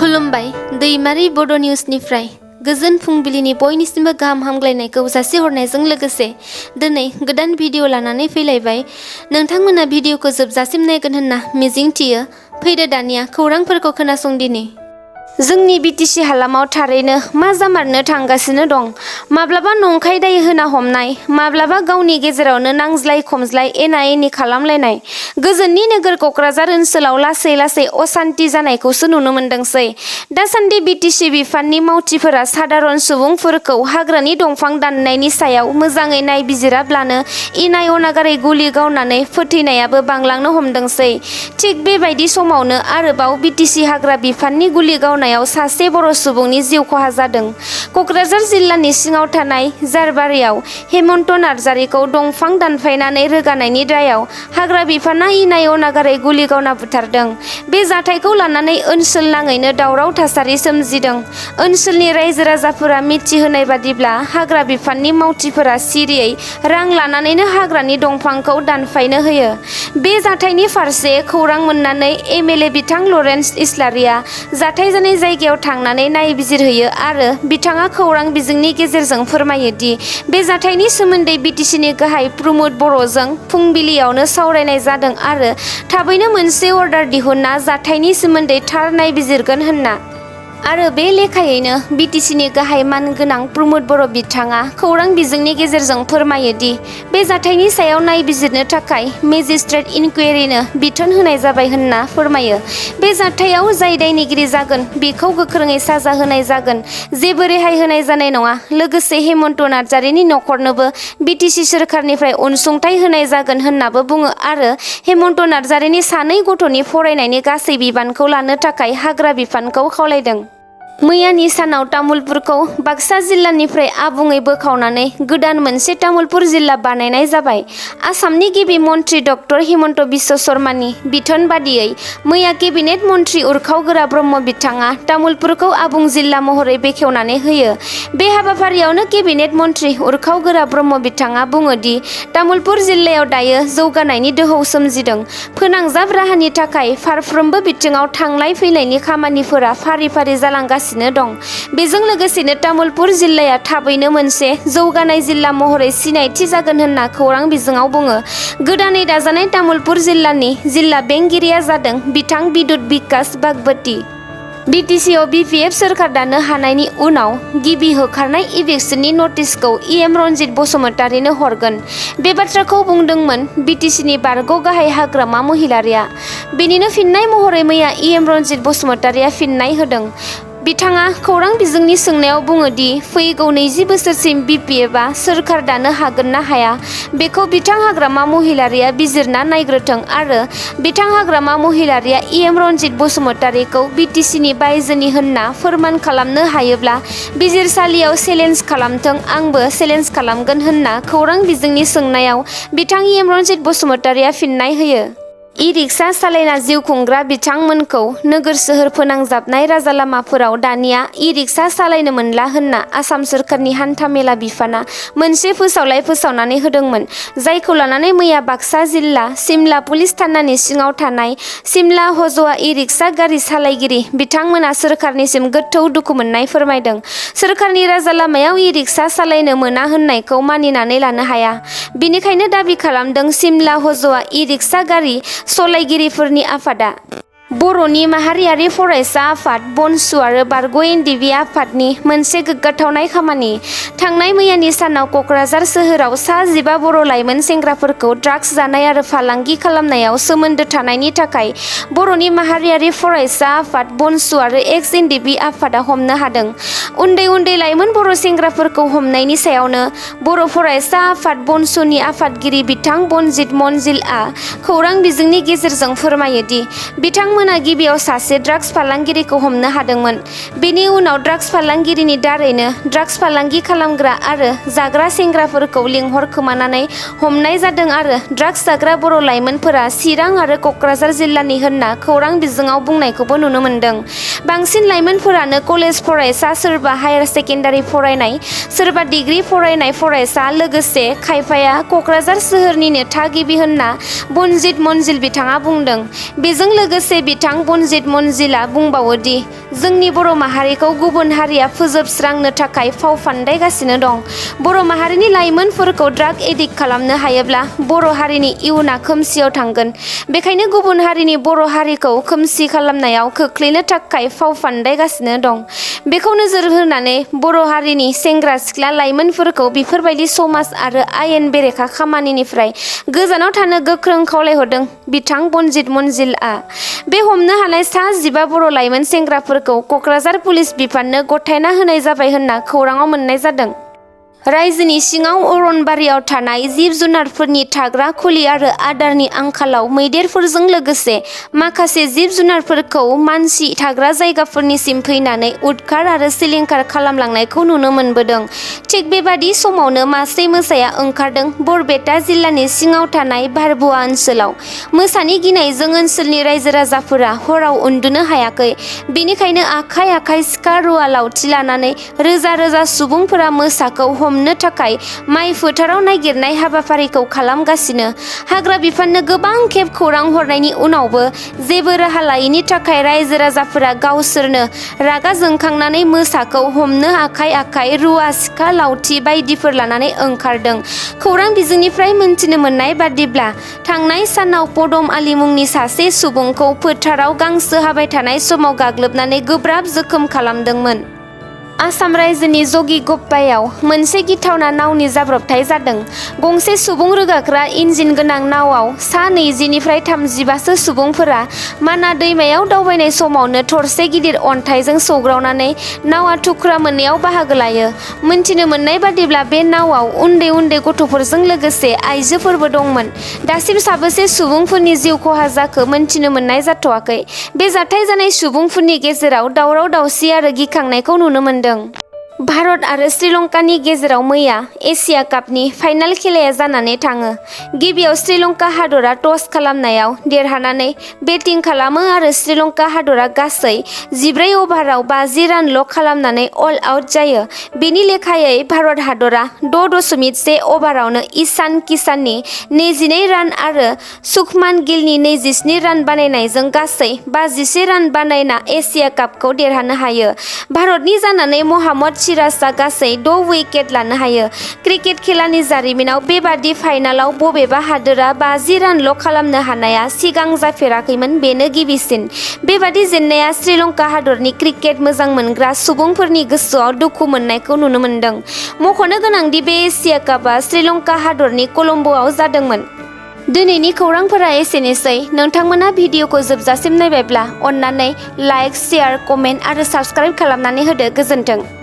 खुलुमबाय दैमारि बड' निउसनिफ्राय गोजोन फुंबिलिनि बयनिसिमबो गाहाम हामग्लायनायखौ जासिहरनायजों लोगोसे दिनै गोदान भिडिअ लानानै फैलायबाय। नोंथांमोना भिडिअखौ जोबजासिम नायगोन होनना मिजिंथियो। फैदो दानिया खौरांफोरखौ खोनासंदिनि। जोंनि बिटिसि हालामाव थारैनो मा जामारनो थांगासिनो दं। माब्लाबा नंखाय दाय होना हमनाय, माब्लाबा गावनि गेजेरावनो नांज्लाय खमज्लाय एना एनि खालामलायनाय। गोजोननि नोगोर क'क्राझार ओनसोलाव लासै लासै असान्ति जानायखौसो नुनो मोनदोंसै। दासान्दि बिटिसि बिफाननि मावथिफोरा सादारन सुबुंफोरखौ हाग्रानि दंफां दाननायनि सायाव मोजाङै नायबिजिराब्लानो इनाय अनागारै गुलि गावनानै फोथैनायाबो बांलांनो हमदोंसै। थिग बेबायदि समावनो आरोबाव बिटिसि हाग्रा बिफाननि गुलि गावनायाव सासे बर' सुबुंनि जिउ खहा जादों। क'क्राझार जिल्लानि सिङाव थानाय जारबारियाव हेमन्त नार्जारिखौ दंफां दानफायनानै रोगानायनि दायाव हाग्रा बिफाना इनाय अनागारै गुलि गावना बुथारदों। बे जाथायखौ लानानै ओनसोल नाङैनो दावराव थासारि सोमजिदों। ओनसोलनि रायजो राजाफोरा मिथिहोनाय बादिब्ला हाग्रा बिफाननि मावथिफोरा सिरियै रां लानानैनो हाग्रानि दंफांखौ दानफायनो होयो। बे जाथायनि फारसे खौरां मोननानै एमएलए बिथां लरेन्स इस्लारिया जाथाय जानाय जायगायाव थांनानै नायबिजिरहैयो आरो बिथाङा खौरां बिजोंनि गेजेरजों फोरमायो दि बे जाथायनि सोमोन्दै बिटिसिनि गाहाय प्रमद बर'जों फुंबिलियावनो सावरायनाय जादों आरो थाबैनो मोनसे अर्डार दिहुनना जाथायनि सोमोन्दै थार नायबिजिरगोन होनना। आरो बे लेखायैनो बिटिसिनि गाहाय मानगोनां प्रमद बर' बिथाङा खौरां बिजोंनि गेजेरजों फोरमायो दि बे जाथायनि सायाव नायबिजिरनो थाखाय मेजिस्ट्रेट इनकुवेरिनो बिथोन होनाय जाबाय होनना फोरमायो। बे जाथायाव जाय दायनिगिरि जागोन बेखौ गोख्रोङै साजा होनाय जागोन, जेबो रेहाय होनाय जानाय नङा। लोगोसे हेमन्त नार्जारिनि नखरनोबो बिटिसि सोरखारनिफ्राय अनसुंथाइ होनाय जागोन होननाबो बुङो आरो हेमन्त नार्जारिनि सानै गथ'नि फरायनायनि गासै बिबानखौ लानो थाखाय हाग्रा बिफानखौ खावलायदों। मैयानि सानाव तामुलपुरखौ बाक्सा जिल्लानिफ्राय आबुङै बोखावनानै गोदान मोनसे तामुलपुर जिल्ला बानायनाय जाबाय। आसामनि गिबि मन्त्रि डक्टर हिमन्त बिश्व शर्मानि बिथोन बादियै मैया केबिनेट मन्त्रि उरखावगोरा ब्रह्म बिथाङा तामुलपुरखौ आबुं जिल्ला महरै बेखेवनानै होयो। बे हाबाफारियावनो केबिनेट मन्त्रि उरखावगोरा ब्रह्म बिथाङा बुङो दि तामुलपुर जिल्लायाव दायो जौगानायनि दोहौ सोमजिदों। फोनांजाब राहानि थाखाय फारफ्रोमबो बिथिङाव थांलाय फैलायनि खामानिफोरा फारि फारि जालांगासिनो दं। बेजों लोगोसेनो तामुलपुर जिल्लाया थाबैनो मोनसे जौगानाय जिल्ला महरै सिनायथि जागोन होनना खौरां बिजोङाव बुङो। गोदानै दाजानाय तामुलपुर जिल्लानि जिल्ला बेंगिरिया जादों बिथां बिदुत बिकास बागवती। बिटिसिआव बिपिएफ सोरखार दानो हानायनि उनाव गिबि होखारनाय इभिक्सननि नटिसखौ इएम रन्जित बसुमतारीनो हरगोन। बे बाथ्राखौ बुंदोंमोन बिटिसिनि बारग' गाहाय हाग्रामा महिलारिया। बेनिनो फिननाय महरै मैया इएम रन्जित बसुमतारीया फिननाय होदों। बिथाङा खौरां बिजोंनि सोंनायाव बुङो दि फैगौ 20 बोसोरसिम बिपिएफआ सोरखार दानो हागोन ना हाया बेखौ बिथां हाग्रामा महिलारिया बिजिरना नायग्रोथों आरो बिथां हाग्रामा महिलारिया इएम रन्जित बसुमतारीखौ बिटिसिनि बायजोनि होनना फोरमान खालामनो हायोब्ला बिजिरसालियाव चेलेन्ज खालामथों, आंबो चेलेन्ज खालामगोन होनना खौरां बिजोंनि सोंनायाव बिथां इएम रन्जित बसुमतारीया फिननाय होयो। इ-रिक्सा सालायना जिउ खुंग्रा बिथांमोनखौ नोगोर सोहोर फोनांजाबनाय राजा लामाफोराव दानिया इ-रिक्सा सालायनो मोनला होनना आसाम सोरखारनि हान्था मेला बिफाना मोनसे फोसावलाइ फोसावनानै होदोंमोन, जायखौ लानानै मैया बाक्सा जिल्ला सिमला पुलिस थानानि सिङाव थानाय सिमला हज'आ इ-रिक्सा गारि सालायगिरि बिथांमोना सोरखारनिसिम गोथौ दुखु मोननाय फोरमायदों। सोरखारनि राजा लामायाव इ-रिक्सा सालायनो मोना होननायखौ मानिनानै लानो हाया। बेनिखायनो दाबि खालामदों सिमला हज'आ इ-रिक्सा गारि सलायगिरिफोरनि आफादा। बर'नि माहारियारि फरायसा आफाद बनसु आरो बारग' एनडिबि आफादनि मोनसे गोग्गाथावनाय खामानि। थांनाय मैयानि सानाव क'क्राझार सोहोराव सा 15 बर' लाइमोन सेंग्राफोरखौ ड्राग्स जानाय आरो फालांगि खालामनायाव सोमोन्दो थानायनि थाखाय बर'नि माहारियारि फरायसा आफाद बनसु आरो एक्स एनडिबि आफादा हमनो हादों। उन्दै उन्दै लाइमोन बर' सेंग्राफोरखौ हमनायनि सायावनो बर' फरायसा आफाद बनसुनि आफादगिरि बिथां बनजित मनजिलआ खौरां बिजोंनि गेजेरजों फोरमायो दि बिथांमोना गिबियाव सासे ड्राग्स फालांगिरिखौ हमनो हादोंमोन। बेनि उनाव ड्राग्स फालांगिरिनि दारैनो ड्राग्स फालांगि खालामग्रा आरो जाग्रा सेंग्राफोरखौ लिंहरखोमानानै हमनाय जादों आरो ड्राग्स जाग्रा बर' लाइमोनफोरा चिरां आरो क'क्राझार जिल्लानि होनना खौरां बिजोङाव बुंनायखौबो नुनो मोन्दों। बांसिन लाइमोनफोरानो कलेज फरायसा, सोरबा हायार सेकेन्डारि फरायनाय, सोरबा डिग्री फरायनाय फरायसा, लोगोसे खायफाया क'क्राझार सोहोरनिनो थागिबि होनना बनजित मनजिल बिथाङा बुंदों। बेजों लोगोसे बिथां बनजित मनजिला बुंबावो दि जोंनि बर' माहारिखौ गुबुन हारिया फोजोबस्रांनो थाखाय फाव फान्दायगासिनो दं। बर' माहारिनि लाइमोनफोरखौ ड्राग एडिक्ट खालामनो हायोब्ला बर' हारिनि इयुना खोमसियाव थांगोन। बेखायनो गुबुन हारिनि बर' हारिखौ खोमसि खालामनायाव खोख्लैनो थाखाय फाव फान्दायगासिनो दं। बेखौ नोजोर होनानै बर' हारिनि सेंग्रा सिख्ला लाइमोनफोरखौ बेफोरबायदि समाज आरो आयेन बेरेखा खामानिनिफ्राय गोजानाव थानो गोख्रों खावलायहरदों बिथां बनजित मनजिलआ। बे हमनो हानाय सा 15 बर' लाइमोन सेंग्राफोरखौ क'क्राझार पुलिस बिफाननो गथायना होनाय जाबाय होनना खौराङाव मोननाय जादों। रायजोनि सिङाव अरनबारियाव थानाय जिब जुनारफोरनि थाग्रा खुलि आरो आदारनि आंखालाव मैदेरफोरजों लोगोसे माखासे जिब जुनारफोरखौ मानसि थाग्रा जायगाफोरनिसिम फैनानै उदखार आरो सिलिंखार खालामलांनायखौ नुनो मोनबोदों। थिग बेबादि समावनो मासे मोसाया ओंखारदों बरपेटा जिल्लानि सिङाव थानाय भारबुवा ओनसोलाव। मोसानि गिनायजों ओनसोलनि रायजो राजाफोरा हराव उन्दुनो हायाखै। बेनिखायनो आखाइ आखाइ सिखा रुवा लावथि लानानै रोजा रोजा सुबुंफोरा मोसाखौ हमनो थाखाय माइ फोथाराव नागिरनाय हाबाफारिखौ खालामगासिनो। हाग्रा बिफाननो गोबां खेब खौरां हरनायनि उनावबो जेबो राहा लायैनि थाखाय रायजो राजाफोरा गावसोरनो रागा जोंखांनानै मोसाखौ हमनो आखाइ आखाइ रुवा सिखा लावथि बायदिफोर लानानै ओंखारदों। खौरां बिजोंनिफ्राय मिन्थिनो मोननाय बादिब्ला थांनाय सानाव पदम आली मुंनि सासे सुबुंखौ फोथाराव गांसो हाबाय थानाय समाव गाग्लोबनानै गोब्राब जोखोम खालामदोंमोन। आसाम रायजोनि जगिगप्पायाव मोनसे गिथावना नावनि जाब्रबथाय जादों। गंसे सुबुं रोगाग्रा इन्जिन गोनां नावआव सा 20 निफ्राय 35 सुबुंफोरा माना दैमायाव दावबायनाय समावनो थरसे गिदिर अन्थाइजों सौग्रावनानै नावआ थुख्रा मोननैयाव बाहागो लायो। मिन्थिनो मोननाय बादिब्ला बे नावआव उन्दै उन्दै गथ'फोरजों लोगोसे आइजोफोरबो दंमोन। दासिम साबेसे सुबुंफोरनि जिउ खहा जाखो मिन्थिनो मोननाय जाथ'वाखै। बे जाथाय जानाय सुबुंफोरनि गेजेराव दावराव दावसि आरो गिखांनायखौ नुनो मोनदों। भारत आरो श्रीलंकानि गेजेराव मैया एशिया कापनि फाइनाल खेलाया जानानै थाङो। गिबियाव श्रीलंका हादरा टस खालामनायाव देरहानानै बेटिं खालामो आरो श्रीलंका हादरा गासै 14 अभाराव 50 रानल' खालामनानै अल आउट जायो। बेनि लेखायै भारत हादरा 6.1 अभारावनो ईशान किशाननि 22 रान आरो शुभमान गिलनि 27 रान बानायनायजों गासै 51 रान बानायना एशिया कापखौ देरहानो हायो। भारतनि जानानै महम्मद सिराजआ गासै 6 उइकेट लानो हायो। क्रिकेट खेलानि जारिमिनाव बेबादि फाइनालाव बबेबा हादोरा 50 रानल' खालामनो हानाया सिगां जाफेराखैमोन। बेनो गिबिसिन। बेबादि जेननाया श्रीलंका हादरनि क्रिकेट मोजां मोनग्रा सुबुंफोरनि गोसोआव दुखु मोननायखौ नुनो मोनदों। मख'नो गोनांदि बे एशिया कापआ श्रीलंका हादरनि कलम्बोआव जादोंमोन। दिनैनि खौरांफोरा एसेनोसै। नोंथांमोना भिडिअखौ जोबजासिम नायबायब्ला अन्नानै लाइक, शेयार, कमेन्ट आरो साबस्क्राइब खालामनानै होदो। गोजोन्थों।